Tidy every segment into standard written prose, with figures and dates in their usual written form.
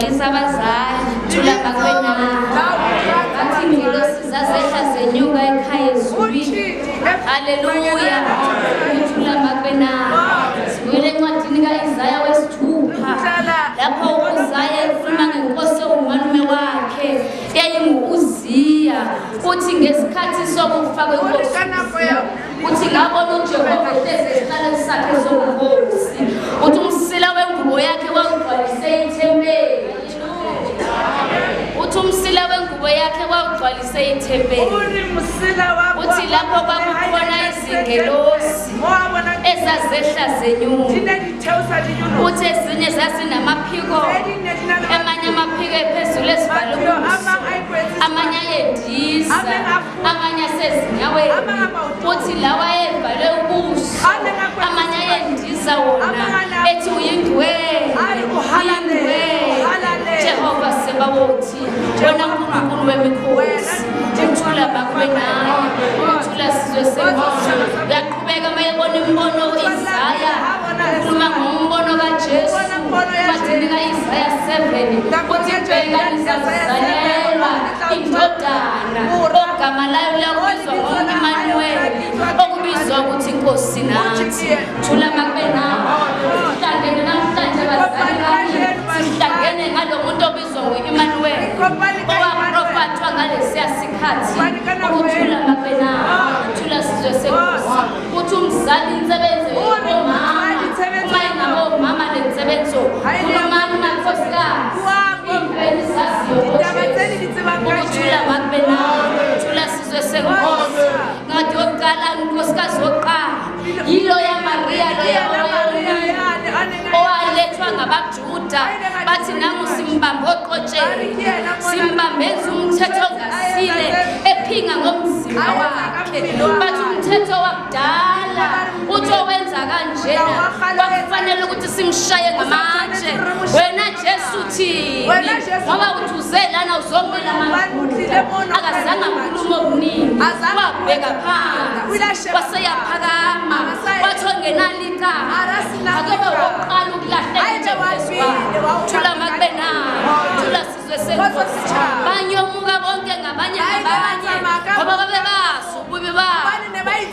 Sijabulisa abazali thula bakwena. Bathi ingelosi zazehla zenyuka ekhaya ezulwini. Haleluya. Thula bakwena. Sibuyele encwadini ka-Isaya wesithupha. Lapho u-Isaya ekhuluma ngenkosi ewumalume wakhe eyayingu-Uziya. Uthi ngesikhathi sokufa kwenkosi uthi ngabona uJehova ehlezi esihlalweni sakhe sobukhosi. Uthi umsila wengubo yakhe wawugcwalise ithempeli. Uthi umsila wengubo yakhe wawugcwalise ithempeli. Uthi lapho kwakukhona izingelosi ezazehla zenyuka. Uthi ezinye zazinamaphiko, amanye amaphiko ephezulu ezivala ubuso, amanye ayendiza, amanye asezinyaweni. Uthi lawa ayevale ubuso, amanye ayendiza wona ethi uyingcwele, uyingcwele. Jehova Sebawothi, wena Nkulunkulu wemikhosi, uthula bakube nawe, uthula sizwe senkosi. Uyaqhubeka uma ebona imbono u-Isaya, ukhuluma ngombono kaJesu, encwadini ka-Isaya 7, uthi bheka nizazalelwa indodana ogama layo liyakubizwa ngo-Imanuweli, okubizwa ukuthi inkosi nathi. Thula makube nawe. Sihlangene namhlanje bazali bami, sihlangene ngalo muntu obizwa ngo-Emmanuel, owaprofethwa ngalesiya sikhathi. Ukuthula makube nawe. Thula sizwe senkosi. Uthi umzali insebenzo yomama, uma ingaba omama le nsebenzo, khulumani makhosikazi. Into enizaziyo ngoJesu. Ukuthula makube nawe. Thula sizwe senkosi. Ncwadi yokuqala, unkosikazi wokuqala yilo yaMariya loya owalethwa ngabaJuda bathi nangu simbambe oqotsheni simbambe enza umthetho ongasile ephinga ngomzimba wakhe bathi umthetho wakudala uthi owenza kanjena kwakufanele ukuthi simshaye ngamatshe wena Jesu uthini ngoba uthi uze lana uzomela amaJuda akazange akhuluma okuningi wabheka phansi waseyaphakama wathi ongenalo icala akebe wokuqala ukulahleka itshe phezu kwakhe thula makube nayo thula sizwe senkosi banyomuka bonke ngabanye ngabanye ngoba babebazi ububi babo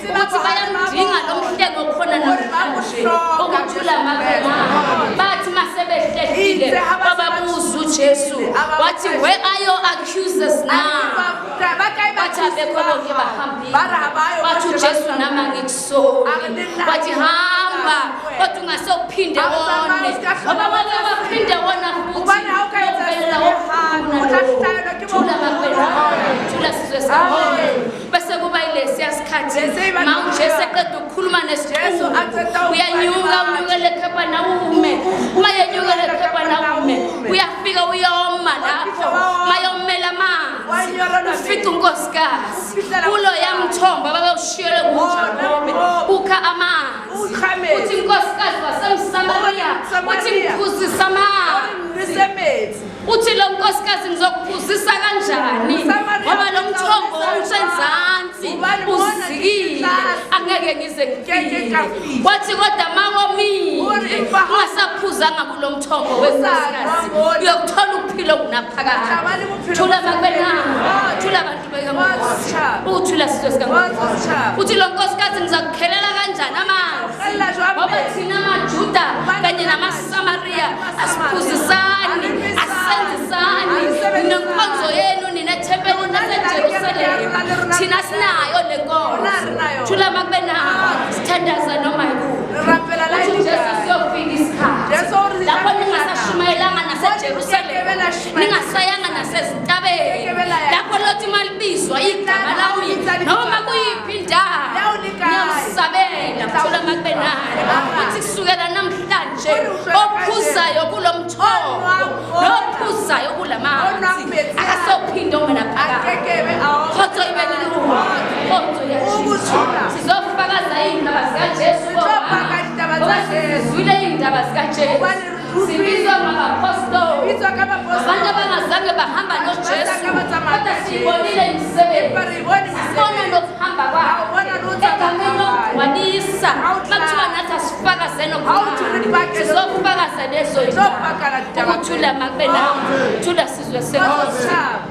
ukuthi bayamdinga lo mhlengo okhona namhlanje ukuthula makube nayo bathi masebehlehlile bababuza uJesu wathi where are your accusers now bathi abekho bonke bahambile wathi uJesu nami angikusoli wathi hamba kodwa ungase uphinde wone ngoba wake waphinde wona futhi uyovelela thula makwena thula sizwe sakho bese kuba yilesiya sikhathi ma uJesu eqeda ukukhuluma nesixuku uyanyuka unyukele eKhephanawume uma yenyukele eKhephanawume uyafika uyoma lapho mayomela amanzi ufica unkosikazi kuloya mthombo ababewushiyelwe nguJakobe ukha amanzi uthi unkosikazi wasemSamariya uthi ngiphuzisa amanzi uthi lo nkosikazi ngizokuphuzisa kanjani ngoba lo mthombo usenzansi uzikile angeke ngize ngifike wathi kodwa mawomile ungasaphuzanga kulo mthombo wenkosikazi uyokuthola ukuphila okunaphakade thula makubena thula abantu bekankosi uthula sizwe sikankosi uthi lo nkosikazi ngizakukhelela kanjani amanzi ngoba thina majuda kanye namasamariya asiphuzisani asenzisani ninenkonzo yenu ninethempeli nasejerusalema thina sinayo le nkonzo thula makube nayo sithandaza noma yikuphi uthi ujesu siyofika isikhathi lapho ningasashumayelanga nasejerusalema ningasayanga nasezintabeni lapho lothi uma libizwa igama lami noma kuyiphi indawo niyawusabela thula makube nayo uthi kusukela namhlanje nje ophuzayo kulo mthombo nophuzayo kula manzi akasophinde ongena phakathi khotso ibe lilunga khotso yajesu sizofakaza iy'ndaba zikajesu ngoba sizizwile iy'ndaba zikajesu. Sibizwa ngabapostoli, Bitswa ka abantu baapostola. abangazange bahamba Batho ba noJesu, sa ka ba tsamaya kodwa ka Jesu. siyibonile imisebenzi, Empa re bone sibona mesebetsi. nokuhamba Ra o bona le ho kwakhe tsamaya egameni ha hae. lokugcwalisa. Ha o tla- Makuthiwa nathi asifakaze Ha o thwe re nokuhamba, pake sizofakaza lezo Tlo indaba. pakala ditaba Ukuthula makube nawe, thula sizwe Kgotso senkosi. setjhaba.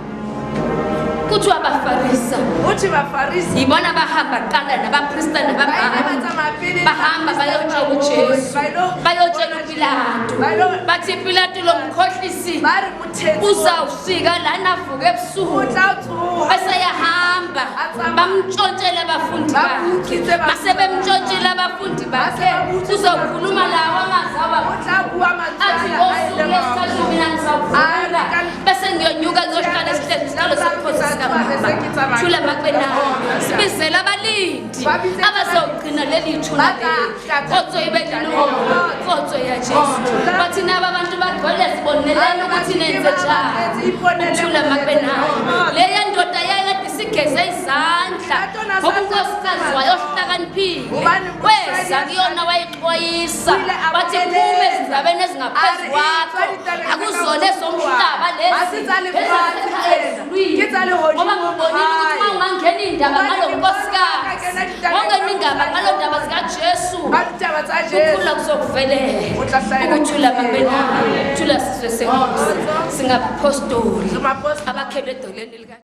Kuthiwa abafarisa Ho thwe bafarisi yibona bahamba kuqala nabaprista ba ile ba nababhali, tsamaya pele le bahamba baprista bayotshela le uJesu, baholo. Ba ilo bayotshela bona uPilato, Ba ilo- bathi Pilato lo mkhohlisi ba re mothetsi uzawufika lana avuke o ebusuku, tla tsoha. bese yahamba A tsamaya. bamtshontshele abafundi Ba bakhe, mo utswitse bafundi base bemtshontshile abafundi Ba se bakhe, ba mo utswitse uzokhuluma lawo amazwi O awa tla bua mantswe athi ana a ngosuku ileng a lwesithathu mina ngizawuvuka, A re bese ngiyonyuka ngiyohlala esihleni isihlalo sobukhosi sikamama. Thula makwenabo, sibizele abalindi abazogcina leli thuna leli. Nkonzo ibe lilungu, nkonzo ya Jesu. Bathi naba abantu bagcwele, siboneleni ukuthi nenze njani. Ukuthula makwenabo, leya ndoda yayikade isigeze izandla ngoba unkosikazi wayo ohlakaniphile weza kuyona wayixwayisa, bathi phume ezindabeni ezingaphezu kwakho, akuzona ezomhlaba lezi, ezasekhaya ezulwini. Ngoba ngibonile ukuthi uma ungangena iy'ndaba ngalo nkosikazi, wangena indaba ngalo ndaba zikaJesu, Ba ditaba tsa Jesu. kukhula kuzokuvelela. O tla hlahela Ukuthula mabenabo, thula sizwe senkosi. Singabapostoli Re mapostola. abakhelwe edoleni lika